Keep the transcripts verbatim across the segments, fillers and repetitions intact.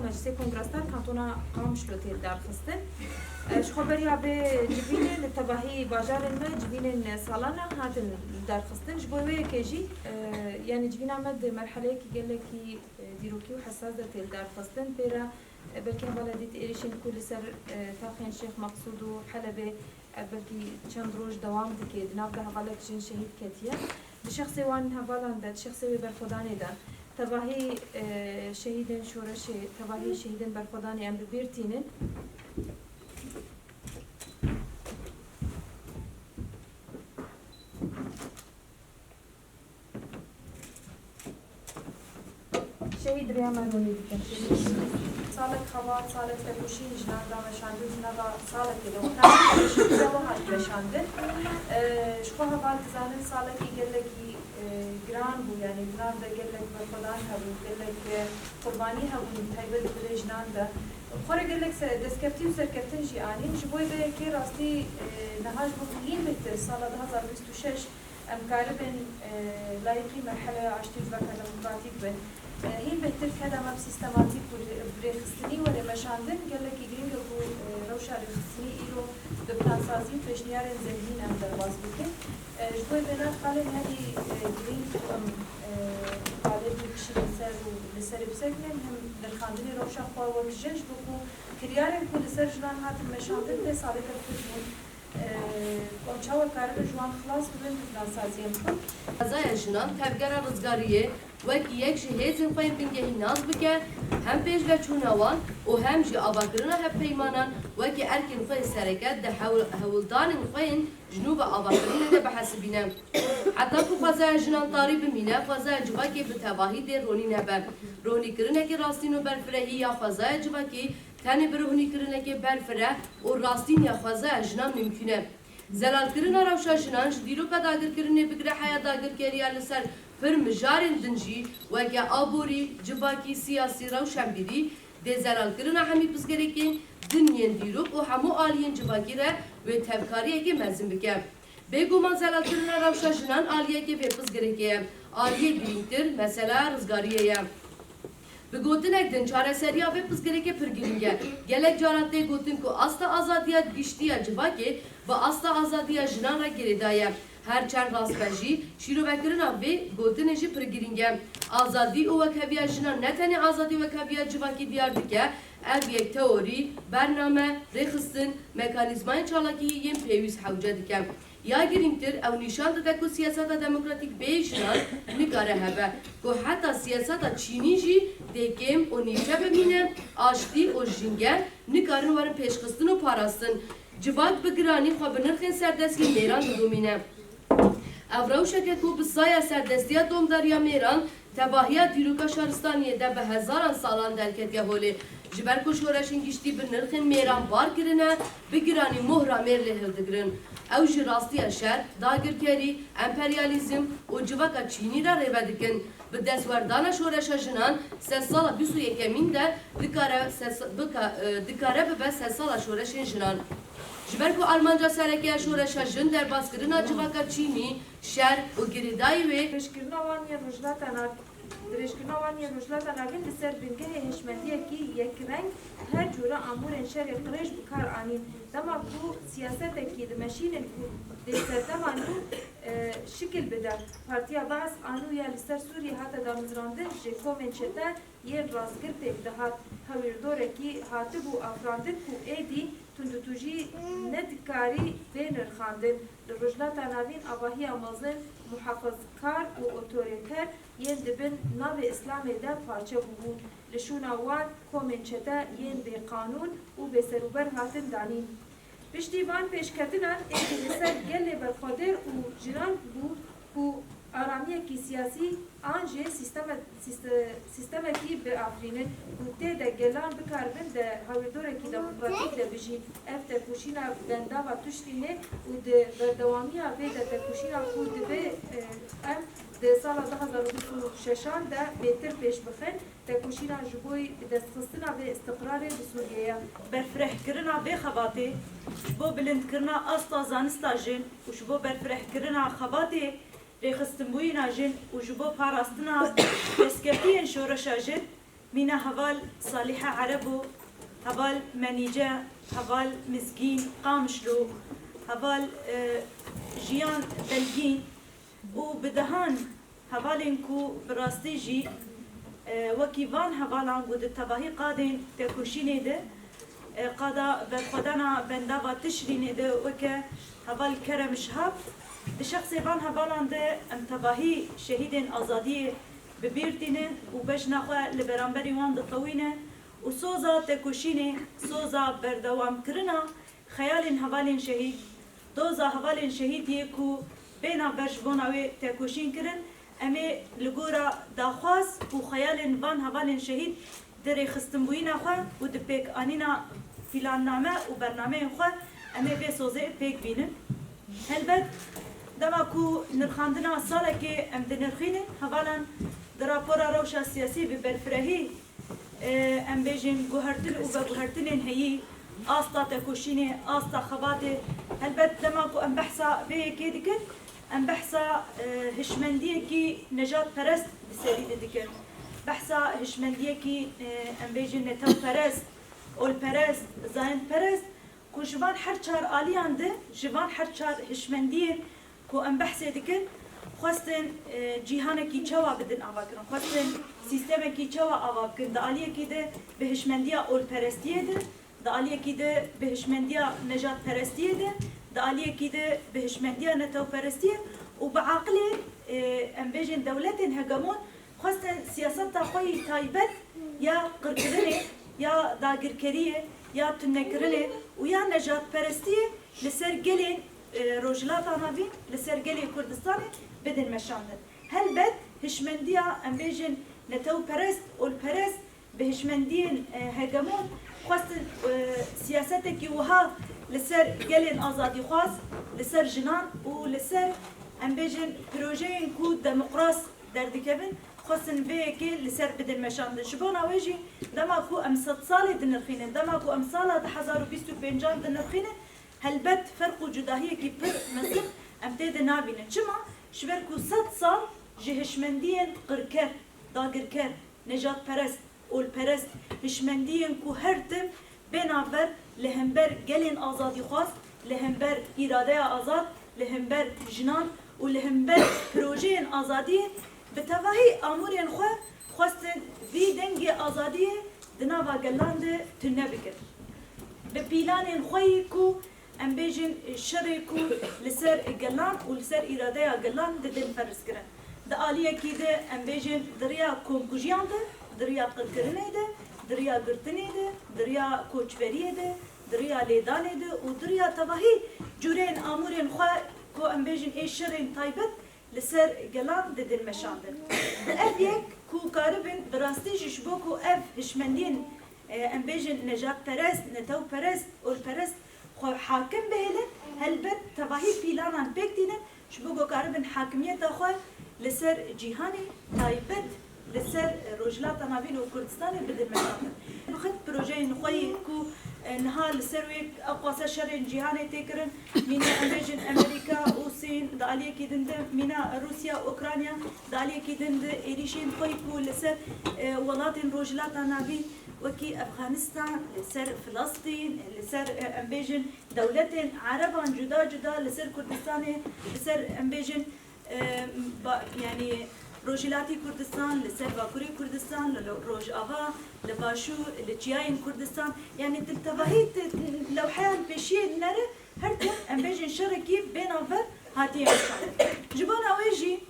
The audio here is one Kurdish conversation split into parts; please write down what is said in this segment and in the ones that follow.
Meclisê Kongresdar Kantona Qamişlo tê lidarxistin. E, ji xwe beriya vê civînê li tevahî bajarên me civînên salana hatin lidarxistin. Ji bo wê yekê jî, e, yanî civîna me di merheleyekî gelekî, e, dîrokî û hesas de tê lidarxistin. Pê re, e, belkî hevala dît êrişên ku li ser, e, taxên Şêx Meqsûd û Helebê, e, belkî çend roj dewam dike. Di nav de hevalek jin şehîd ketiye. Di şexsê wan hevalan de, di şexsê wê berxwedanê de, tevahî, e, şehîdên şoreşê, tevahî şehîdên berxwedanê em bi bîr tînin. Şehîd Rêya me ronî dike. Salek xebat, salek tekoşîn jinan da meşandin, ji nava salekê de. Wexta şoreşê wiha hat meşandin. E, ji xwe heval dizanin salekî gelekî, e, giran bû, yanî di nav de gelek berxwedan hebû, gelek, e, qurbanî hebûn, taybet di birê jinan de. Xwe re gelek se-, destkeftî û serkeftin jî anîn. Ji bo vê yekê rastî, e, niha ji bo hîn bêhtir sala du hazar bîst û şeş em karibin, e, layîqî merheleya aştî û civaka demokratîk bin. E, hîn bêhtir keda me bi sîstematîk û rê-, bi rêxistinî were meşandin, gelekî girîng e ku, e, rewşa rêxistinî îro bi plansazî û pêşniyarên zengîn em derbas bikin. E, ji bo vê ne xalên herî, e, girîng ku em, e, alê bikişînin ser û li serê bisekinin, hem nirxandinê rewşa xwe wek jin, ji bo ku kiryarên ku li ser jinan hatin meşandin vê salê de pir bûn. Wan çawa karibin ji wan xilas bibin, bi plansaziyên xwe. Xwezaya jinan tevgera rizgariyê wekî yek ji hêzên xwe yên bingehîn nas bike, hem pêşveçûna wan û hem jî avakirina hevpeymanan wekî erkên xwe yên sereke di hewl-, hewldanên xwe yên ji nû ve avakirinê de bihesibîne. Heta ku xwezaya jinan tarî bimîne, xwezaya civakê bi tevahî dê ronî nebe. Ronîkirinekê rastîn û berfirehî ya xwezaya civakî tenê bi ronîkirinekê berfireh û rastîn ya xwezaya jinan mimkûn e. Zelalkirina rewşa jinan ji dîroka dagirkirinê bigire heya dagirkeriya li ser pir mijarên din jî weke aborî, civakî, siyasî, rewşenbîrî dê zelalkirina hemî pirsgirêkên din yên dîrok û hemû aliyên civakî re wê tevkariyekê mezin bike. Bêguman zelalkirina rewşa jinan aliyekê vê pirsgirêkê ye. Aliyê girîngtir, mesela rizgariyê ye. Bi gotinek din, çareseriya vê pirsgirêkê pir girîng e. Gelek caran tê gotin ku asta azadiya giştî ya civakê bi asta azadiya jinan re girêdayî ye. Her çend rast be jî, şîrovekirina vê gotinê jî pir girîng e. Azadî û wekheviya jinan ne tenê azadî û wekheviya civakî diyar dike, ev yek teorî, bername, rêxistin, mekanîzmayên çalakî yên pêwîst hewce dike. Ya girîngtir, ew nîşan dide ku siyaseta demokratîk bê jinan nikare hebe, ku heta siyaseta çînî jî dê kêm û nîçe bimîne, aştî û jînger nikarin werin pêşxistin û parastin. Civak bi giranî xwe bi nirxên serdestiyên mêran didomîne. Ev rewşeke ku bi saya serdestiya domdariya mêran tevahiya dîroka şaristaniyê de bi hezaran salan derketiye holê. Ji ber ku şoreşên giştî bi nirxên mêran bar kirine, bi giranî mohra mêr lê hildigirin. Ew ji rastiya şer, dagirkerî, emperyalîzm û civaka çînî re rêve dikin. Bi destwerdana şoreşa jinan sedsala bîst û yekemîn de dikare ses-, bika-, e, dikare bibe sedsala şoreşên jinan. Ji ber ku armanca sereke ya şoreşa jin derbaskirina civaka çînî, şer û girêdayî wê. Dirêjkirina wan yên Rojhilata Nav-, dirêjkirina wan yên Rojhilata Navîn li ser bingehê hişmendiyekî yekreng her cûre amûrên şerê qirêj bi kar anîn. Dema ku siyasetekî dimeşînin ku dê serdema nû, e, şikil bide, Partiya Baas a nû ya li ser Sûriyê hate damezrandin, ji komên çete yên rastgir pêk dihat. Hewîrdorekî hatibû afirandin ku êdî tundûtûjî nedikarî bê nirxandin. Li Rojhilata Navîn avahiya mezin muhafizkar û otorîter yên di bin navê Îslamê de parçe bûbûn. Li şûna wan komên çete yên bêqanûn û bêserûber hatin danîn. Piştî van pêşketinan êdî li ser gelê berxwedêr û jinan bû ku aramiyekî siyasî an jî sîsteme-, sîste-, sîstemekî biafirînin ku tê de gelan bikaribin di hewîrdorekî demokratîk de bijîn. Ev tekoşîna bendava tiştî ne û di berdewamiya vê de tekoşîna ku divê, e, em di sala du hazar û bîst û şeşan de bêtir pêş bixin, tekoşîna ji bo bidestxistina vê îstiqrarê li Sûriyê ye. Berfirehkirina vê xebatê ji bo bilindkirina asta zanista jin û ji bo berfirehkirina xebatê rêxistinbûyîna jin û ji bo parastina destkeftiyên şoreşa jin Mîna heval Salîhe Erebo, heval Menîce, heval Mizgîn Qamişlo, heval, e, Jiyan Belgîn û bi dehan hevalên ku bi rastî jî, e, wekî van hevalan ku di tevahî qadên tekoşînê de, e, qada berxwedana bendava Tişrînê de weke heval Kerem Şihab, di şexsê van hevalan de em tevahî şehîdên azadiyê bi bîr tînin û bejna xwe li beramberî wan diqewîne û soza tekoşînê, soza berdewamkirina xeyalên hevalên şehîd, doza hevalên şehîd yê ku bêhna ber ji bona wê tekoşîn kirin, em ê li gora daxwaz û xeyalên van hevalên şehîd di rêxistinbûyîna xwe û di pêkanîna planname û bernameyên xwe em ê vê sozê pêk bînin. Helbet, dema ku nirxandina salekê em dinirxînin, hevalan di rapora rewşa siyasî bi berfirehî, e, em bêjin guhertin û veguhertinên heyî, asta tekoşînê, asta xebatê. Helbet, dema ku em behsa vê yekê dikin, em behsa, e, hişmendiyekî nejadperest bi serî de dikin. Behsa hişmendiyekî, e, em bêjin netewperest, olperest, zayendperest, ku ji van her çar aliyan de, ji van her çar hişmendiyên ku em behsê dikin, xwestin, e, cîhanekî çawa bidin avakirin, xwestin sîstemekî çawa ava bikin. Di aliyekî de bi hişmendiya olperestiyê de, di aliyekî de bi hişmendiya nejadperestiyê de, di aliyekî de bi hişmendiya netewperestiyê û bi aqilê, e, em bêjin dewletên hegemon xwestin siyaseta xwe yî taybet ya qirkirinê, ya dagirkeriyê, ya tunekirinê û ya nejadperestiyê li ser gelên, e, Rojhilata Navîn, li ser gelê Kurdistanê bidin meşandin. Helbet hişmendiya, em bêjin, netewperest, olperest, bi hişmendiyên, e, hegemon xwestin, e, siyasetekî wiha li ser gelên azadîxwaz, li ser jinan û li ser, em bêjin, projeyên ku demokras derdikevin, xwestin vê yekê li ser bidin meşandin. Ji bona wê jî dema ku em sedsalê dinirxînin, dema ku em sala du hezar û bîst û pêncan dinirxînin, helbet ferq û cudahiyekî pir mezin em tê de nabînin. Çima? Ji ber ku sed sal ji hişmendiyên qirker, dagirker, nejadperest, olperest, hişmendiyên ku her tim bêhna ber li hember gelên azadîxwaz, li hember îradeya azad, li hember jinan û li hember projeyên azadiyê bi tevahî amûrên xwe xwestin vî dengê azadiyê di nava gelan de tune bikin. Bi pîlanên xwe yî ku em bêjin şerê ku li ser gelan û li ser îradeya gelan didin ferz kirin. Di aliyekî de em bêjin di riya komkujiyan de, di riya qirkirinê de, di riya girtinê de, di riya koçberiyê de, di riya lêdanê de û di riya tevahî cûreyên amûrên xwe ku em bêjin ê şerên taybet li ser gelan didin meşandin. Ev yek ku karibin bi rastî jî ji bo ku ev hişmendiyên, e, em bêjin nejadperest, netewperest, olperest xwe hakim bihêlin, helbet tevahî pîlanan pêk tînin, ji bo ku karibin hakimiyeta xwe li ser cîhanê taybet li ser Rojhilata Navîn û Kurdistanê bidin meşandin. Bi xet projeyên xwe yî ku, e, niha li ser wê ew qasa şerên cîhanê tê kirin, mîna em bêjin Amerîka û Sîn, di aliyekî din de mîna Rûsya, Ukrayna, di aliyekî din de êrîşên xwe yî ku li ser, e, welatên Rojhilata Navîn wekî Efxanistan, li ser Filistîn, li ser, e, em bêjin dewletên Ereban cuda cuda li ser Kurdistanê, li ser, em bêjin, e, ba-, yanî Rojhilatî Kurdistan, li ser Bakurê Kurdistan, li lo-, Rojava, li Başûr, li çiyayên Kurdistan, yanî tu li tevahî tu lewheyan pêşiyê dinere, her tim em bêjin şerekî bêhna ver hatiye meşandin. Ji bona wê jî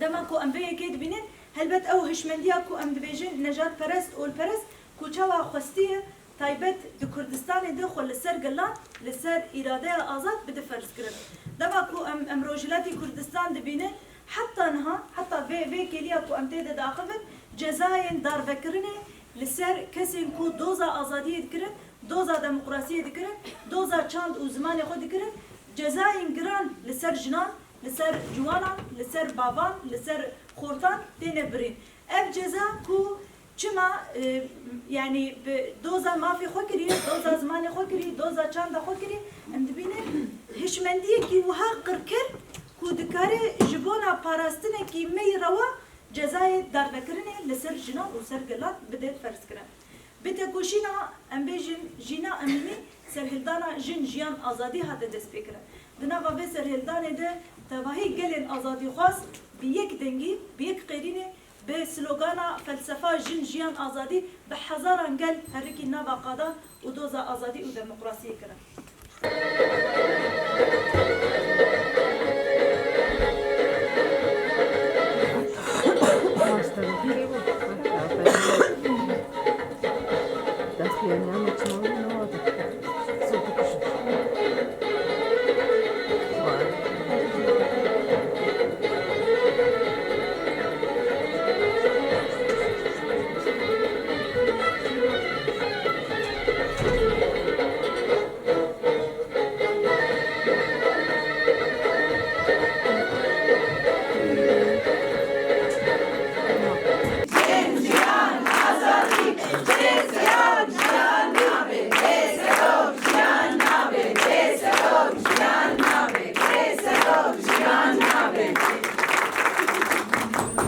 dema ku em vê yekê dibînin, helbet ew hişmendiya ku em dibêjin nejadperest, olperest, ku çawa xwestiye, taybet di Kurdistanê de xwe li ser gelan, li ser îradeya azad bide ferzkirin. Dema ku em, em Rojhilatî Kurdistan dibînin, heta niha, heta vê, vê kêliya ku em tê de diaxivin, cezayên darvekirinê li ser kesên ku doza azadiyê dikirin, doza demokrasiyê dikirin, doza çand û zimanê xwe dikirin, cezayên giran li ser jinan, li ser ciwanan, li ser bavan, li ser xortan têne birîn. Ev ceza ku çima, e, yanî bi doza mafê xwe kiriye, doza zimanê xwe kiriye, doza çanda xwe kiriye, em dibînin hişmendiyekî wiha qirker ku dikare ji bona parastinekî me yî rewa Cezayê darvekirinê li ser jinan û ser gelan bide ferzkirin. Bi tekoşîna, em bêjin, jîna emînî serhildana Jin, Jiyan, Azadî hate destpêkirin. Di nava vê serhildanê de tevahî gelên azadîxwaz bi yek dengî, bi yek qêrînê, bi slogana felsefa Jin, Jiyan, Azadî bi hezaran gel herikî nava qada û doza azadî û demokrasiyê kirin.